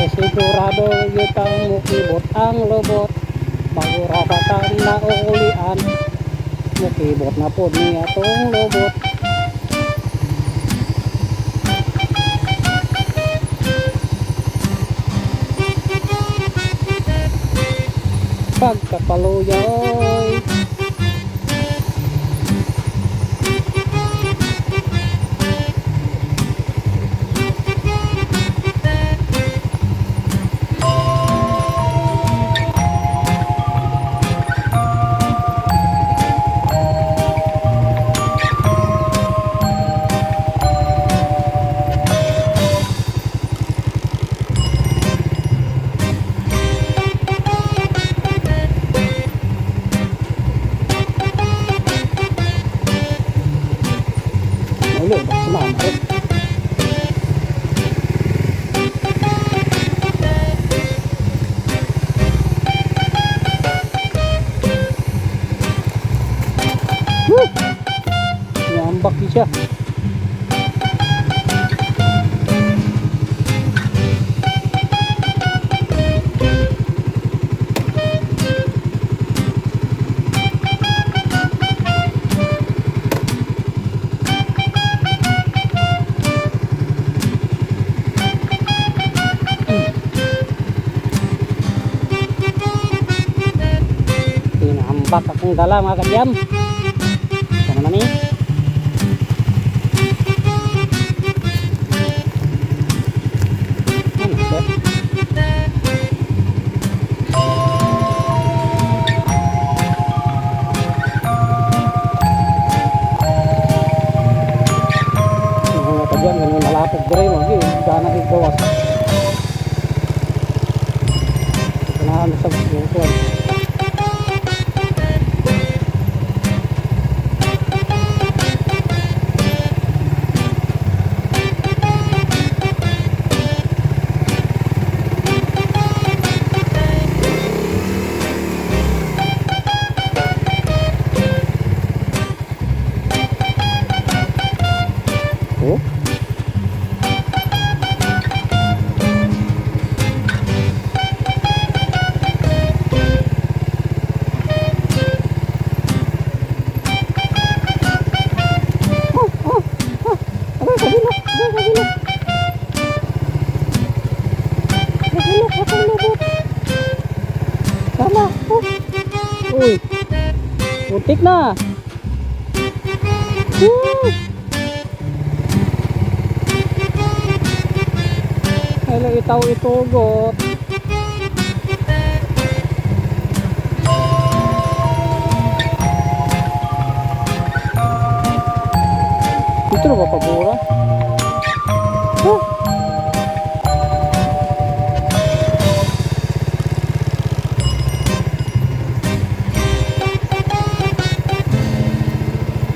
Kay sigurado gyud kang mukibot ang lobot. Bago ra pa ta naulian, mukibot na pod niya tong lobot. Pagkapaluya oy. Naulo ba si mama rin? Woo! Niambak siya. Tinambak akong dala, mga kadyam. Ito naman eh. Ano siya? Mga kadyam, ganun nalapog dire mo. Gana gawas. Ganahan sa bukuan. Oh. Oh. Aray, kabilok, aray, kabilok. Kabilok, akong lubot. Tama, oh. Uy, putik na. Woo! Hello, itaw itugot.